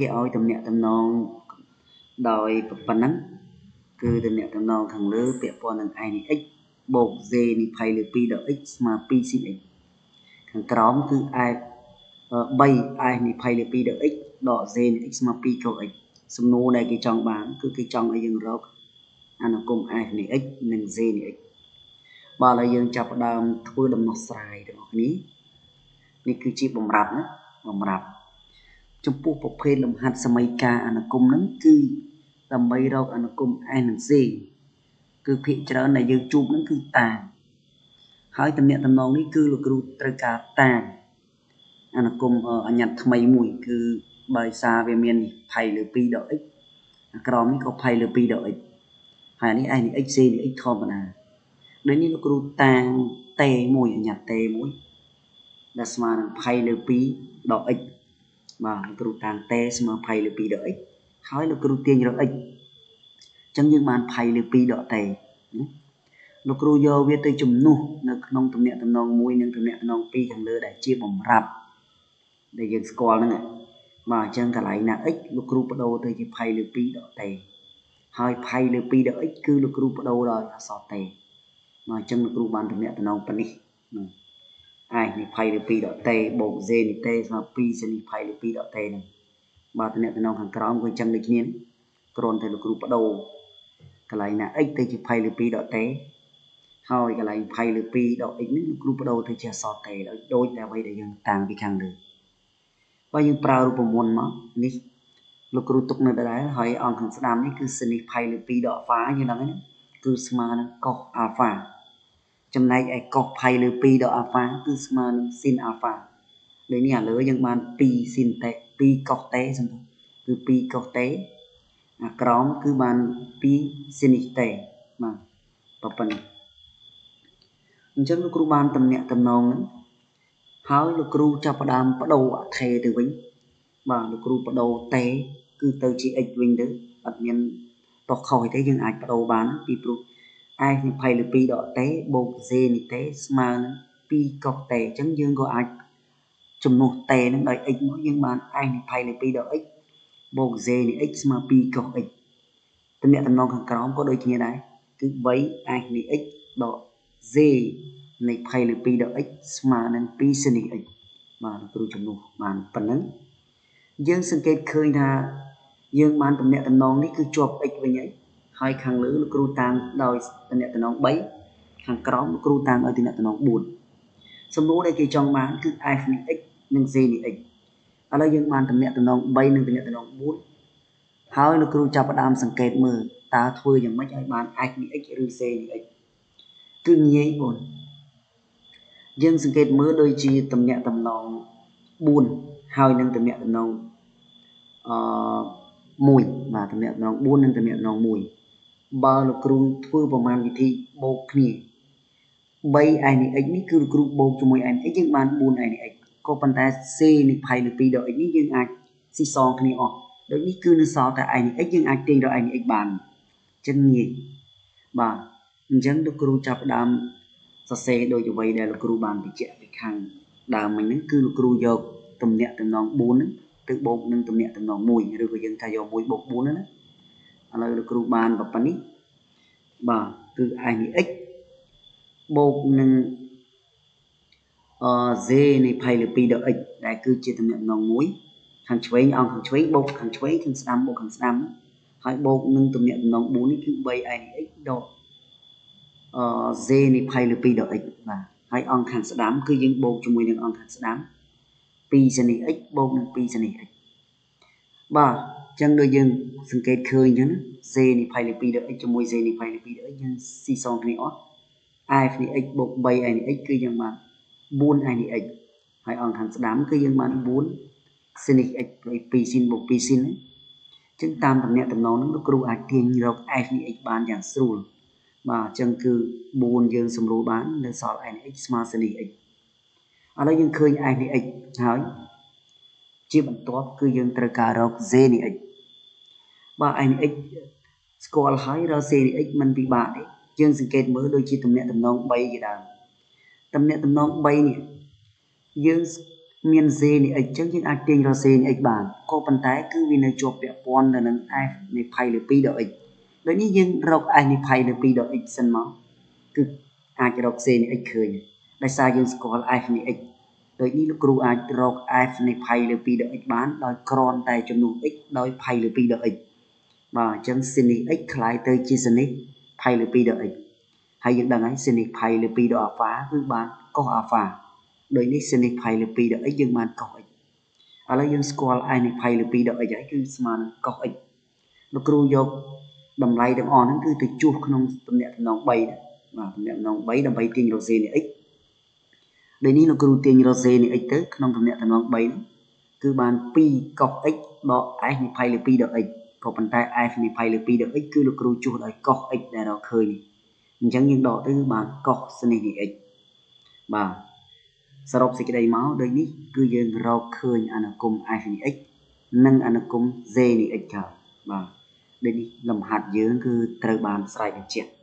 គេឲ្យតំណាក់តំណងដោយប៉ុណ្ណឹងគឺតំណាក់តំណងខាងលើពាក់ព័ន្ធនឹង i នៃ x បូក z នៃផៃលើ2ដល់ x ស្មើ2 sin x ខាងក្រោមគឺ f 3 f នៃផៃលើ2ដល់ x ដក z នៃ x ស្មើ2 cos x សំណួរដែលគេចង់បានគឺគេចង់ឲ្យយើងរកអនុគម f នៃ x និង z នៃ x បាទឥឡូវយើងចាប់ផ្ដើមធ្វើដំណោះស្រាយទាំងអស់គ្នានេះគឺជាបំរាប់ណាបំរាប់ចំពោះប្រភេទលំហាត់សមីការអនុគមហ្នឹងគឺដើម្បីរកអនុគម f និង z គឺភាគច្រើនដែលយើងជួបហ្នឹងគឺតាងហើយតំណាក់តំណងនេះគឺលោកគ្រូត្រូវការតាងអនុគមអញ្ញត្តិថ្មីមួយគឺដោយសារវាមាននេះផៃលើ2ដល់ x អាក្រោមនេះក៏ផៃលើ2ដល់ x ហើយនេះ f នេះ x c នេះ x ធម្មតាដូចនេះលោកគ្រូតាងតមួយអញ្ញត្តិតមួយដែលស្មើនឹងផៃលើ2ដល់ x បាទលោកគ្រូតាងតស្មើផៃលើ2ដល់ x ហើយលោកគ្រូទាញរក x អញ្ចឹងយើងបានផៃលើ2ដកតលោកគ្រូយកវាទៅជំនួសនៅក្នុងទំនាក់ទំនង1និងទំនាក់ទំនង2ខាងលើដែលជាបំរាប់ដែលយើងស្គាល់ហ្នឹងបាទអញ្ចឹងកន្លែងណា x លោកគ្រូបដូរទៅជាផៃលើ2ដកតហើយផៃលើ2ដក x គឺលោកគ្រូបដូរដោយអក្សរតបាទអញ្ចឹងលោកគ្រូបានទំនាក់ទំនងប៉ុណ្នេះឯនេះផៃលើ2ដកតបូក z នេះតស្មើ2 sin នេះផៃលើ2ដកតហ្នឹងបាទទំនាក់ទំនងខាងក្រោមក៏អញ្ចឹងដូចគ្នាគ្រាន់តែលោកគ្រូបដូរកន្លែងណា x ទៅជាផៃលើ2ដកតហើយកន្លែងផៃលើ2ដក x នេះលោកគ្រូបដូរទៅជាអក្សរតដូចតែអ្វីដែលយើងតាំងពីខាងលើបើយើងប្រើរូបមន្តមកនេះលោកគ្រូទុកនៅដដែលហើយអង្គខាងស្ដាំនេះគឺសិនីផៃលើ2ដកអាហ្វាយើងដឹងហើយគឺស្មើនឹងកុសអាហ្វាចំណែកឯកុសផៃលើ2ដកអាហ្វាគឺស្មើនឹងស៊ីនអាហ្វាដូចនេះឥឡូវយើងបាន2ស៊ីនត2កុសតសំទោសគឺ2កុសតអាក្រោមគឺបាន2ស៊ីនីតបាទប៉ុណ្ណេះអញ្ចឹងលោកគ្រូបានតំណាក់តំណងហ្នឹងហើយលោកគ្រូចាប់ផ្ដើមបដូរអថេទៅវិញបាទលោកគ្រូបដូរតគឺទៅជា x វិញទៅអត់មានតោះខុសទេយើងអាចបដូរបានពីព្រោះ f នៃផៃលើ2ដកតបូក z នៃតស្មើនឹង2កុសតអញ្ចឹងយើងក៏អាចជំនួសតនឹងដោយ x មកយើងបាន f នៃផៃលើ2ដក x បូក z នៃ x ស្មើ2កុស x តំណាក់តំណងខាងក្រោមក៏ដូចគ្នាដែរគឺ3 f នៃ x ដក z នៃផៃលើ2ដក x ស្មើនឹង2 sin x បាទលោកគ្រូជំនួសបានប៉ុណ្ណឹងយើងសង្កេតឃើញថាយើងបានតំណាក់តំណងនេះគឺជាប់ x វិញហើយហើយខាងលើលោកគ្រូតាំងដោយតំណាក់តំណង3ខាងក្រោមលោកគ្រូតាំងឲ្យតំណាក់តំណង4សំណួរដែលគេចង់បានគឺ f នៃ x និង z នៃ x ឥឡូវយើងបានតំណាក់តំណង3និងតំណាក់តំណង4ហើយលោកគ្រូចាប់ផ្ដើមសង្កេតមើលតើធ្វើយ៉ាងម៉េចឲ្យបាន f នៃ x ឬ z នៃ x គឺងាយបងយើងសង្កេតមើលដូចជាតំណាក់តំណង4ហើយនឹងតំណាក់តំណងអ1បាទតំណាក់តំណង4និងតំណាក់តំណង1បើលោកគ្រូធ្វើប្រមាណវិធីបូកគ្នា3 i នៃ x នេះគឺលោកគ្រូបូកជាមួយ i នៃ x យើងបាន4 i នៃ x ក៏ប៉ុន្តែ c នៃផៃលើ2ដក x នេះយើងអាចស៊ីសងគ្នាអស់ដូចនេះគឺនៅសល់តែ i នៃ x យើងអាចទាញរក i នៃ x បានអញ្ចឹងងាយបាទអញ្ចឹងលោកគ្រូចាប់ផ្ដើមសរសេរដូចអ្វីដែលលោកគ្រូបានបញ្ជាក់ពីខាងដើមមិញហ្នឹងគឺលោកគ្រូយកទំនាក់ទំនង4ហ្នឹងទៅបូកនឹងទំនាក់ទំនង1ឬក៏យើងថាយក1បូក4ណាឥឡូវលោកគ្រូបានប៉ុណ្នេះបាទគឺ i នៃ x បូកនឹងz នៃផៃលើ2ដក x ដែលគឺជាទំនាក់ទំនង1ខាងឆ្វេងអង្គខាងឆ្វេងបូកខាងឆ្វេងខាងស្ដាំបូកខាងស្ដាំហើយបូកនឹងទំនាក់ទំនង4នេះគឺ 3i នៃ x ដកz នៃផៃលើ2ដក x បាទហើយអង្គខាងស្ដាំគឺយើងបូកជាមួយនឹងអង្គខាងស្ដាំ2 sin x បូកនឹង2 sin x បាទអញ្ចឹងដូចយើងសង្កេតឃើញអញ្ចឹង z នៃផៃលើ2ដក x ជាមួយ z នៃផៃលើ2ដក x យើងស៊ីសងគ្នាអស់ f នៃ x បូក 3i នៃ x គឺយើងបាន 4i នៃ x ហើយអង្គខាងស្ដាំគឺយើងបាន4 sin x ព្រោះ2 sin បូក2 sin អញ្ចឹងតាមតំណាក់តំណងហ្នឹងលោកគ្រូអាចទាញរក f នៃ x បានយ៉ាងស្រួលបាទអញ្ចឹងគឺ4យើងសម្រួលបាននៅសល់ i នៃ x ស្មើ sin x ឥឡូវយើងឃើញ f នៃ x ហើយជាបន្ទាប់គឺយើងត្រូវការរក z នៃ x បាទ i នៃ x ស្គាល់ហើយរក z នៃ x មិនពិបាកទេយើងសង្កេតមើលដូចជាតំណាក់តំណង3ជាដើមតំណាក់តំណង3នេះយើង មាន z នៃ x អញ្ចឹងយើងអាចទាញរក z នៃ x បាន ក៏ប៉ុន្តែគឺវានៅជាប់ពាក់ព័ន្ធទៅនឹង f នៃផៃលើ2ដល់ x។ ដូចនេះយើងរក f នៃផៃលើ2ដល់ x សិនមក គឺអាចរក z នៃ x ឃើញ ដោយសារយើងស្គាល់ f នៃ x។ ដូចនេះលោកគ្រូអាចរក f នៃផៃលើ2ដល់ x បាន ដោយគ្រាន់តែចំនួន x ដោយផៃលើ2ដល់ x។ បាទ អញ្ចឹង sin នៃ x ក្លាយទៅជា sin នៃផៃលើ2ដល់ x ហើយយើងដឹងហើយ sin នៃផៃលើ2ដល់អាហ្វាគឺបានកុសអាហ្វា។ ដូចនេះ sin នៃផៃលើ2ដល់ x យើងបានកុស x។ ឥឡូវយើងស្គាល់ f នៃផៃលើ2ដល់ x ហើយ គឺស្មើនឹងកុស x។ លោកគ្រូយកតម្លៃទាំងអស់ហ្នឹងគឺទៅជួសក្នុងទំនាក់ទំនង3 បាទ ទំនាក់ទំនង3 ដើម្បីទាញរក z នៃ x។ ដូចនេះលោកគ្រូទាញរក z នៃ x ទៅក្នុងទំនាក់ទំនង3ហ្នឹង គឺបាន2កុស x ដក f នៃផៃលើ2ដល់ x ក៏ប៉ុន្តែ f នៃផៃលើ2ដល់ x គឺលោកគ្រូជួសដោយកុស x ដែលរកឃើញនេះ អញ្ចឹងយើងដកទៅគឺបានកុសនេះនៃ x។ បាទ សរុបសេចក្តីមកដូចនេះ គឺយើងរកឃើញអនុគម f នៃ x និងអនុគម z នៃ x ហើយ។ បាទ ដូចនេះលំហាត់យើងគឺត្រូវបានស្រែកបញ្ជាក់។